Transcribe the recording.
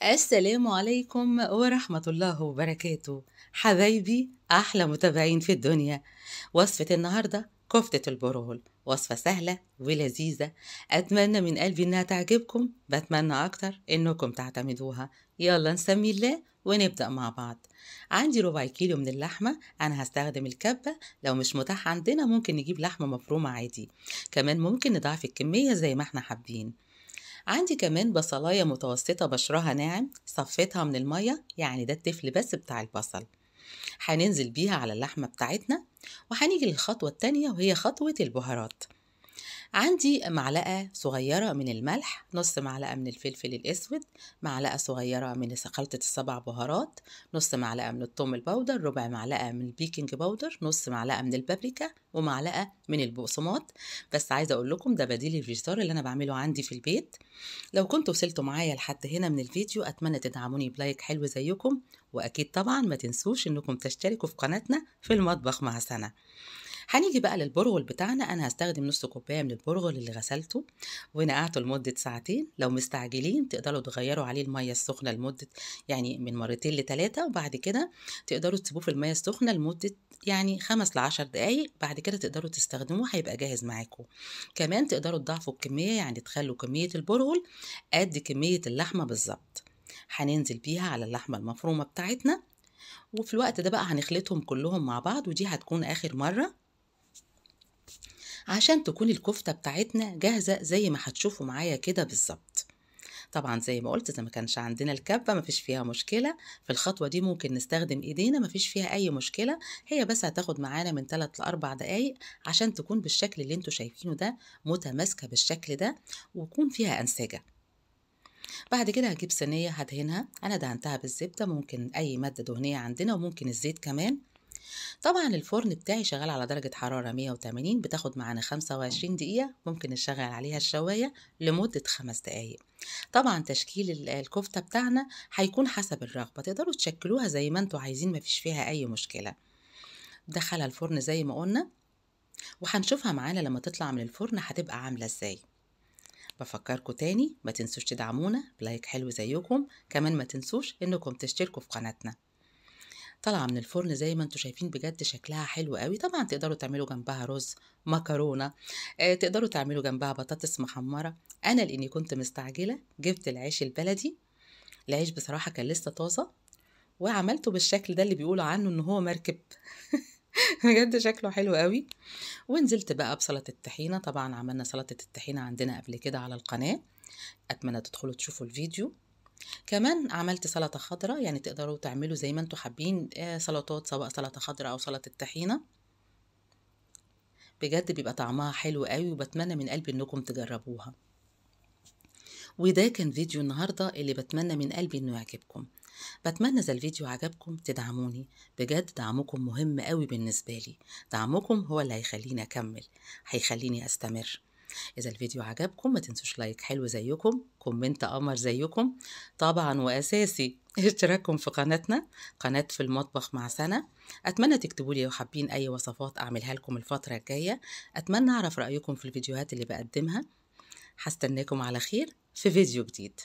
السلام عليكم ورحمة الله وبركاته. حبايبي أحلى متابعين في الدنيا. وصفة النهاردة كفتة البرغل، وصفة سهلة ولذيذة، أتمنى من قلبي إنها تعجبكم، بتمنى أكتر إنكم تعتمدوها. يلا نسمي الله ونبدأ مع بعض. عندي ربع كيلو من اللحمة، أنا هستخدم الكبة، لو مش متاح عندنا ممكن نجيب لحمة مفرومة عادي، كمان ممكن نضاعف الكمية زي ما احنا حابين. عندي كمان بصلاية متوسطة بشرها ناعم، صفيتها من المية، يعني ده التفل بس بتاع البصل، هننزل بيها على اللحمة بتاعتنا. وهنيجي للخطوة التانية وهي خطوة البهارات. عندي معلقة صغيرة من الملح، نص معلقة من الفلفل الأسود، معلقة صغيرة من خلطة السبع بهارات، نص معلقة من الثوم ال powder، ربع معلقة من ال baking powder، نص معلقة من البابريكا، ومعلقة من البقسماط. بس عايزة أقول لكم ده بديل الفيجيتار اللي أنا بعمله عندي في البيت. لو كنتوا وصلتوا معايا لحد هنا من الفيديو أتمنى تدعموني ب like حلو زيكم، وأكيد طبعا ما تنسوش إنكم تشتركوا في قناتنا في المطبخ مع سنة. هنيجي بقى للبرغل بتاعنا. انا هستخدم نص كوباية من البرغل اللي غسلته ونقعته لمدة ساعتين. لو مستعجلين تقدروا تغيروا عليه المية السخنة لمدة يعني من مرتين لثلاثة، وبعد كده تقدروا تسيبوه في المية السخنة لمدة يعني 5 ل10 دقايق، بعد كده تقدروا تستخدموه، هيبقى جاهز معاكم. كمان تقدروا تضاعفوا الكمية، يعني تخلوا كمية البرغل قد كمية اللحمة بالظبط. هننزل بيها على اللحمة المفرومه بتاعتنا، وفي الوقت ده بقى هنخلطهم كلهم مع بعض، ودي هتكون اخر مرة عشان تكون الكفتة بتاعتنا جاهزة زي ما هتشوفوا معايا كده بالظبط. طبعا زي ما قلت اذا ما كانش عندنا الكبة مفيش فيها مشكلة، في الخطوة دي ممكن نستخدم ايدينا مفيش فيها اي مشكلة، هي بس هتاخد معانا من 3 ل4 دقايق عشان تكون بالشكل اللي انتوا شايفينه ده، متماسكة بالشكل ده ويكون فيها انسجة. بعد كده هجيب صينية هدهنها، انا دهنتها بالزبدة، ممكن اي مادة دهنية عندنا وممكن الزيت كمان. طبعا الفرن بتاعي شغال على درجة حرارة 180، بتاخد معانا 25 دقيقة، ممكن نشغل عليها الشواية لمدة 5 دقايق. طبعا تشكيل الكفتة بتاعنا هيكون حسب الرغبة، تقدروا تشكلوها زي ما انتوا عايزين مفيش فيها اي مشكلة. دخلها الفرن زي ما قلنا، وهنشوفها معانا لما تطلع من الفرن هتبقى عاملة ازاي. بفكركم تاني ما تنسوش تدعمونا ب like حلو زيكم، كمان ما تنسوش انكم تشتركوا في قناتنا. طالعه من الفرن زي ما انتم شايفين بجد شكلها حلو قوي. طبعا تقدروا تعملوا جنبها رز، مكرونه، تقدروا تعملوا جنبها بطاطس محمرة. انا لاني كنت مستعجلة جبت العيش البلدي، العيش بصراحة كان لسه طازة، وعملته بالشكل ده اللي بيقولوا عنه ان هو مركب بجد شكله حلو قوي. ونزلت بقى بسلطه الطحينه، طبعا عملنا سلطة الطحينه عندنا قبل كده على القناة، اتمنى تدخلوا تشوفوا الفيديو. كمان عملت سلطة خضراء، يعني تقدروا تعملوا زي ما انتوا حابين سلطات، سواء سلطة خضراء او سلطة طحينة، بجد بيبقى طعمها حلو قوي، وبتمنى من قلبي انكم تجربوها. وده كان فيديو النهاردة اللي بتمنى من قلبي انه يعجبكم. بتمنى اذا الفيديو عجبكم تدعموني، بجد دعمكم مهم قوي بالنسبة لي، دعمكم هو اللي هيخليني اكمل، هيخليني استمر. إذا الفيديو عجبكم ما تنسوش like حلو زيكم، comment قمر زيكم، طبعا وأساسي اشتراككم في قناتنا، قناة في المطبخ مع سنة. أتمنى تكتبوا لي لو حابين أي وصفات أعملها لكم الفترة الجاية، أتمنى أعرف رأيكم في الفيديوهات اللي بقدمها. هستناكم على خير في فيديو جديد.